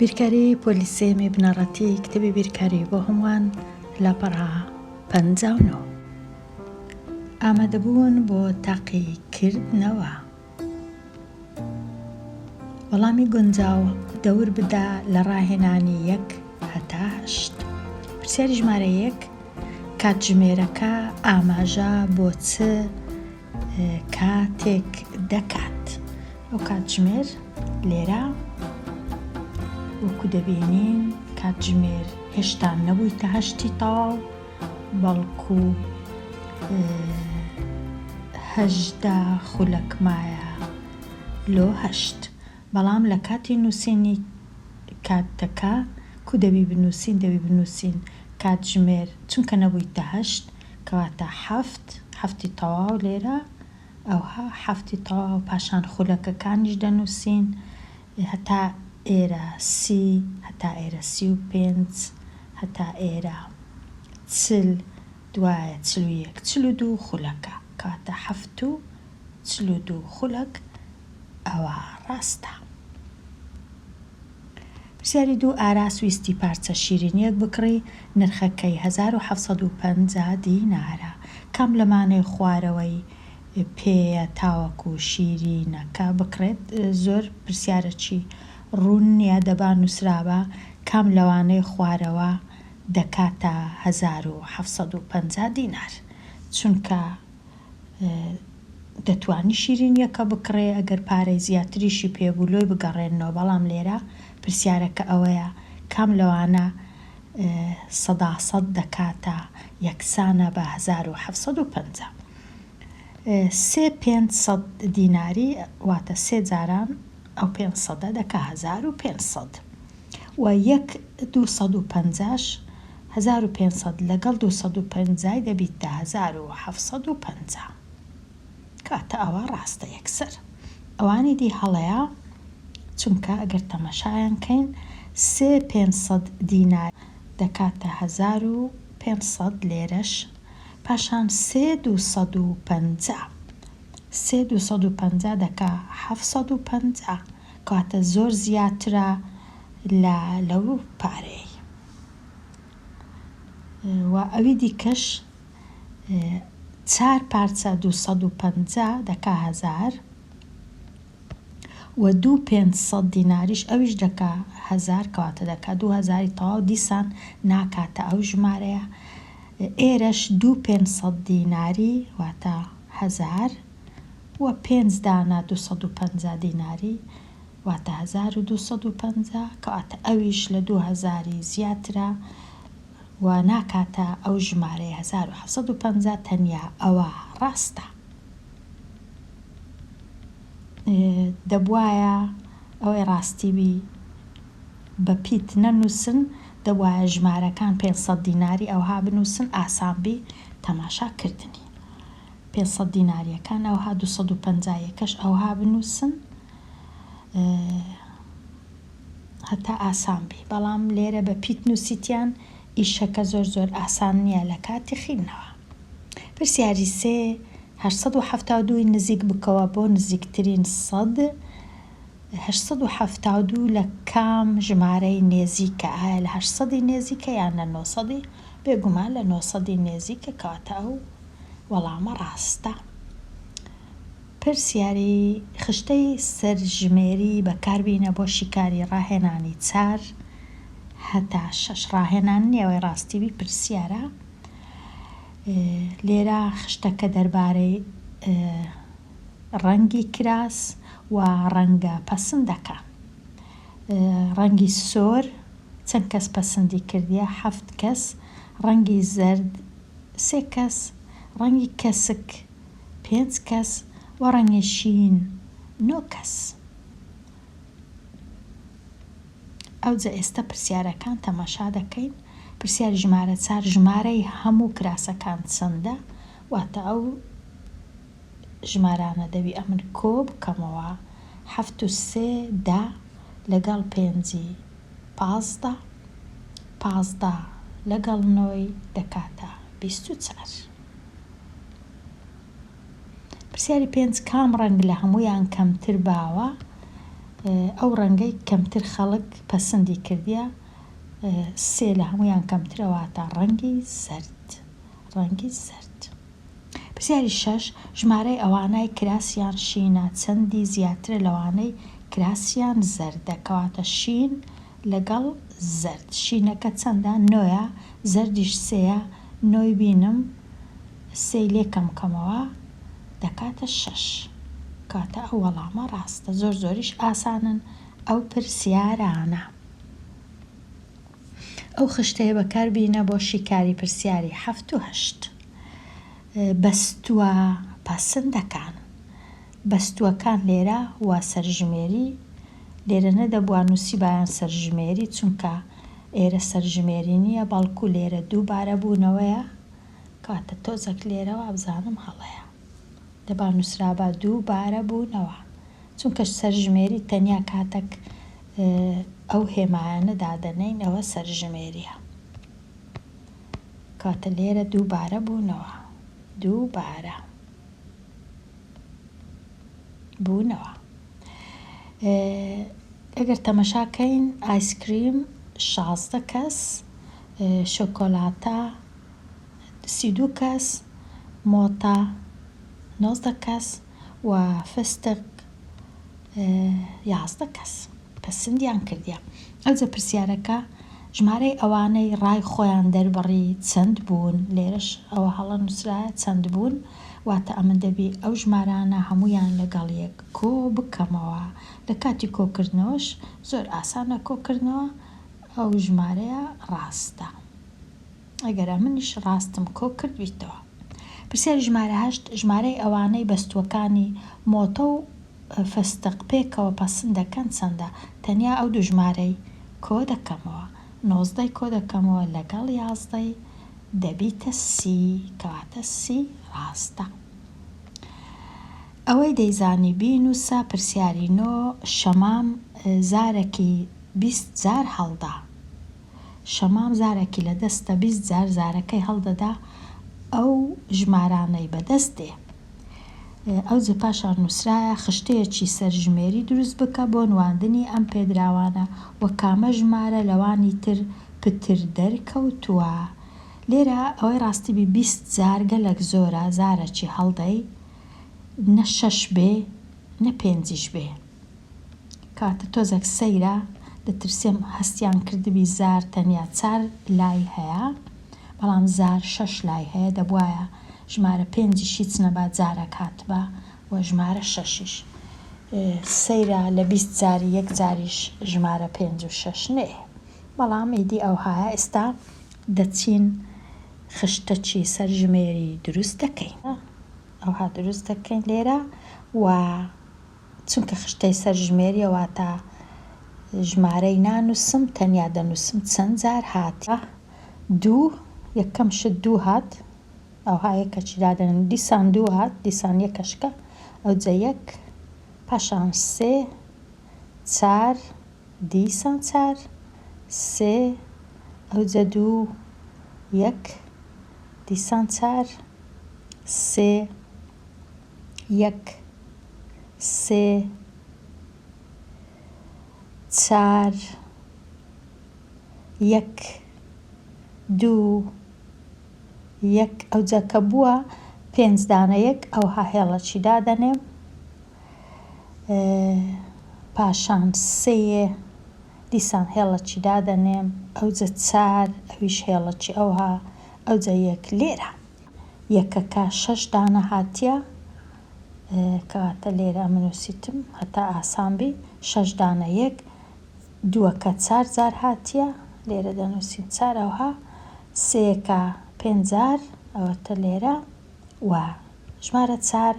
بیرکاری پۆلی سێیەمی بنەڕەتی کتێبی بیرکاری بۆ هەمووان لاپەڕە 59. ئامادەبوون بۆ تاقیکردنەوە. وەڵامی گونجاو دەور بدە لە ڕاهێنانی یەک هەتا هەشت. پرسیاری ژمارە یەک، کاتژمێرەکە ئاماژە بۆ چ کاتێک دەکات؟ ئەو کاتژمێر لێرە وەکو دەبینین کاتژمێر هێشتا نەبوویتە هەشتی تەواو بەڵکو 18 خولەک مایە لۆ هەشت بەڵام لە کاتی نووسینی کاتەکە کو دەبی بنووسین دەبی بنووسین کاتژمێر چونکە نەبوویتە هەشت کەواتە حەفت حەفتی تەواو لێرە ئەوها حەفتی تەواو پاشان خولەکەکانیش دەنووسین هەتا ئێرە سی هەتا ئێرە 35 هەتا ئێرە 40 دوایە 41 42 خولەکە کەواتە حەفت و 42 خولەک ئەوە ڕاستە. پرسیاری دوو ئاراس ویستی پارچە شیرینیەک بکڕی نرخەکەی 1750 دینارە کام لەمانەی خوارەوەی پێیە تاوەکو شیرینەکە بکڕێت زۆر پرسیارەکی ڕوون نیە دەبا نوسرابا کام لەوانەی خوارەوە دەکاتە 1750 دینار چونکە دەتوانی شیرینیەکە بکڕێ ئەگەر پارەی زیاتریشی پێ بوو لۆی بگەڕێننەوە بەڵام لێرە پرسیارەکە ئەوەیە کام لەوانە سەدا سەد دەکاتە یەکسانە بە 1750 سێ 500 دیناری واتە سێ جاران ئەو پێنج سەدە دەکا 1500 و یەک دوو سەد و پەنجاش 1500 لەگەڵ دوو سەد و پەنجای دەبیتە 1750 کاتە ئەوە ڕاستە یەکسەر ئەوانی دی هەڵەیە چونکە ئەگەر تەماشایان کەین سێ 500 دینار دەکاتە 1500 لێرەش پاشان سێ 250 سێ 250 دەکا 750 کەواتە زۆر زیاترە لە لەو پارەی و ئەوی دیکەش چار پارچە 250 دەکا هەزار و دوو 500 دیناریش ئەویش دەکا هەزار کەواتە دەکا دوو هەزاری تەواو دیسان ناکاتە ئەو ژمارەیە ئێرەش دوو 500 دیناری واتە هەزار و پێنج دانە 250 دیناری واتە 1250 کەواتە ئەویش لە دوو هەزاری زیاترە و ناکاتە ئەو ژمارەی 1750 تەنیا ئەوە ڕاستە. دەبوایە ئەوەی ڕاستی بی بە پیت نەنووسن دەبوایە ژمارەکان 500 دیناری ئەوها بنووسن ئاسان بی تەماشا کردنی 500 دیناریەکان ئەوها 250 یەکەش ئەوها بنووسن هەتا ئاسان بی بەڵام لێرە بە پیت نووسیتیان ئیشەکە زۆر زۆر ئاسان نییە لە کاتی خیندنەوە. پرسیاری سێ 872 ی نزیک بکەوە بۆ نزیکترین سەد 872 لە کام ژمارەی نێزیکە ئایا لە 800 نێزیکە یان لە 900 بێگومان لە 900 نێزیکە کەواتە ئەو وەڵامە ڕاستە. پرسیاری خشتەی سەرژمێری بەکاربینە بۆ شیکاری ڕاهێنانی چار هەتا شەش ڕاهێنان نییە ئەوەی ڕاستی بی پرسیارە لێرە خشتەکە دەربارەی ڕەنگی کراس و ڕەنگە پەسندەکان ڕەنگی سۆر چەند کەس پەسندی کردیە حەفت کەس ڕەنگی زەرد سێ کەس ڕەنگی کەسک پێنج کەس و ڕەنگی شین نۆ کەس. ئەوجە ئێستا پرسیارەکان تەماشا دەکەین. پرسیاری ژمارە چار ژمارەی هەموو کراسەکان چەندە؟ واتە ئەو ژمارانە دەبی ئەمن کۆ بکەمەوە حەفت و سێ دە لەگەڵ پێنجی 15 15 لەگەڵ نۆی دەکاتە 24. پرسیاری پێنج کام ڕەنگ لە هەموویان کەمتر باوە؟ ئەو ڕەنگەی کەمتر خەڵک پەسندی کردیە سێ لە هەموویان کەمترە واتە ڕەنگی زەرد ڕەنگی زەرد. پرسیاری شەش، ژمارەی ئەوانای کراسیان شینە چەندی زیاترە لەوانەی کراسیان زەردە کەواتە شین لەگەڵ زەرد شینەکە چەندە نۆیە زەردیش سێیە نۆی بینم سێی لێ کەم کەمەوە دەکاتە شەش کەواتە ئەو وەڵامە ڕاستە زۆر زۆریش ئاسانن ئەو پرسیارانە. ئەو خشتەیە بەکار بینە بۆ شیکاری پرسیاری حەفت و هەشت. بەستووە پەسندەکان. بەستووەکان لێرە وا سەرژمێری لێرە نەدەبوا نووسیبایان سەرژمێری چونکە ئێرە سەرژمێری نییە بەڵکو لێرە دووبارە بوونەوەیە کەواتە تۆزەک لێرە وابزانم هەڵەیە دەبا نووسرابا دووبارە بوونەوە چونکە سەرژمێری تەنیا کاتەک ئەو هێمایانە دادەنێین ئەوە سەرژمێریە کەواتە لێرە دووبارە بوونەوە دووبارە بوونەوە ئەگەر تەمەشا کەین ئایسکریم 16 کەس شۆکۆلاتە 32 کەس مۆتە 19 کەس و فستق 11 کەس پەسندیان کردیە. ئەوجە پرسیارەکە ژمارەی ئەوانەی ڕای خۆیان دەربڕی چەند بوون؟ لێرەش ئەوە هەڵە نووسرایە چەند بوون واتە ئەمن دەبی ئەو ژمارانە هەموویان لەگەڵ یەک کۆ بکەمەوە لە کاتی کۆکردنەوەش زۆر ئاسانە کۆکردنەوە ئەو ژمارەیە ڕاستە. ئەگەر ئەمنیش ڕاستم کۆ کردبیتەوە. پرسیاری ژمارە هەشت، ژمارەی ئەوانەی بەستووەکانی مۆتە و فستق پێکەوە پەسند دەکەن چەندە؟ تەنیا ئەو دوو ژمارەی کۆ دەکەمەوە. نۆزدەی کۆ دەکەمەوە لەگەڵ یازدەی دەبیتە سی، کەواتە سی ڕاستە. ئەوەی دەیزانی بینووسە. پرسیاری نۆ، شەمام زارەکی 20 جار هەڵدا. شەمام زارەکی لە دەستە 20 جار زارەکەی هەڵدەدا ئەو ژمارانەی بە دەست دێ. ئەوجە پاشان نووسرایە خشتەیەکی سەرژمێری دروست بکە بۆ نواندنی ئەم پێدراوانە و کامە ژمارە لەوانی تر پتر دەرکەوتووە. لێرە ئەوەی ڕاستی بی 20 جار گەلەک زۆرە زارەکی هەڵدەی نە شەش بێ نە پێنجیش بێ. کەواتە تۆزێک سەیرە، دەترسێم هەستیان کردبی زار تەنیا چار لای هەیە، بەڵام زار شەش لای هەیە، دەبوایە ژمارە پێنجیش هیچ نەبا جارەک هاتبا و ژمارە شەشیش. سەیرە لە 20 جاری یەک جاریش ژمارە پێنج و شەش نەیە. بەڵام ئیدی ئەوهایە ئێستا دەچین خشتەکی سەرژمێری دروست دەکەین. ئەوها دروست دەکەین لێرە و چونکە خشتەی سەرژمێریە واتە ژمارەی نانوسم تەنیا دەنوسم چەند جار هاتیە دوو یەکەم شت دوو هات ئەوها یەکەکی دادەنێم دیسان دوو هات دیسان یەکەشکە ئەوجە یەک پاشان سێ چار دیسان چار سێ ئەوجە دوو یەک دیسان چار سێ یەک سێ چار یەک دوو یەک ئەوجا کە بووە پێنج دانە یەک ئەوها هێڵەکی دادەنێم پاشان سێ دیسان هێڵەکی دادەنێم ئەوجە چار ئەویش هێڵەکی ئەوها ئەوجە یەک لێرە یەکەکە شەش دانە هاتیە کەواتە لێرە ئەمن نووسیتم هەتا ئاسان بی شەش دانە یەک دووەکە چار جار هاتیە لێرە دەنووسین چار ئەوها سێیەکە پێنج جار ئەوەتە لێرە و ژمارە چار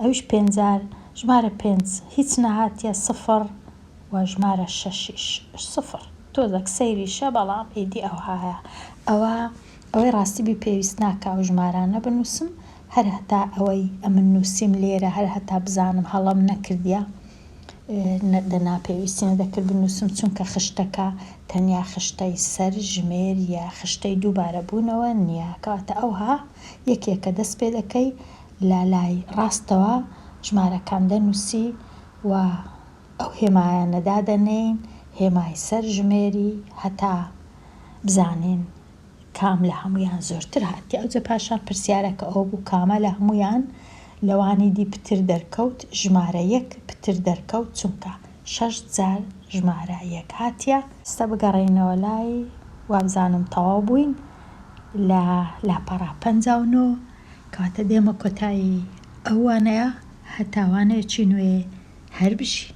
ئەویش پێنج جار ژمارە پێنج هیچ نەهاتیە سفر و ژمارە شەشیش سفر تۆزەک سەیریشە بەڵام ئیدی ئەوهایە ئەوە ئەوەی ڕاستی بی پێویست ناکا ئەو ژمارانە بنووسم هەر هەتا ئەوەی ئەمن نووسیم لێرە هەر هەتا بزانم هەڵەم نەکردیە دەنا پێویستی نەدەکرد بنووسم چونکە خشتەکە تەنیا خشتەی سەر ژمێریە خشتەی دووبارە بوونەوە نییە کەواتە ئەوها یەکێکە دەست پێ دەکەی لە لای ڕاستەوە ژمارەکان دەنووسی و. ئەو هێمایانە دادەنێین، هێمای سەر ژمێری هەتا بزانین کام لە هەموویان زۆرتر هاتیە. ئەوجە پاشان پرسیارەکە ئەوە بوو کامە لە هەموویان لەوانی دی پتر دەرکەوت، ژمارە یەک پتر دەرکەوت چونکە شەش جار ژمارە یەک هاتیە. ئێستا بگەڕێینەوە لای وابزانم تەواو بووین لە لاپەڕە 59 کەواتە دێمە کۆتایی ئەو وانەیە هەتا وانەیەکی نوێ هەر بژین.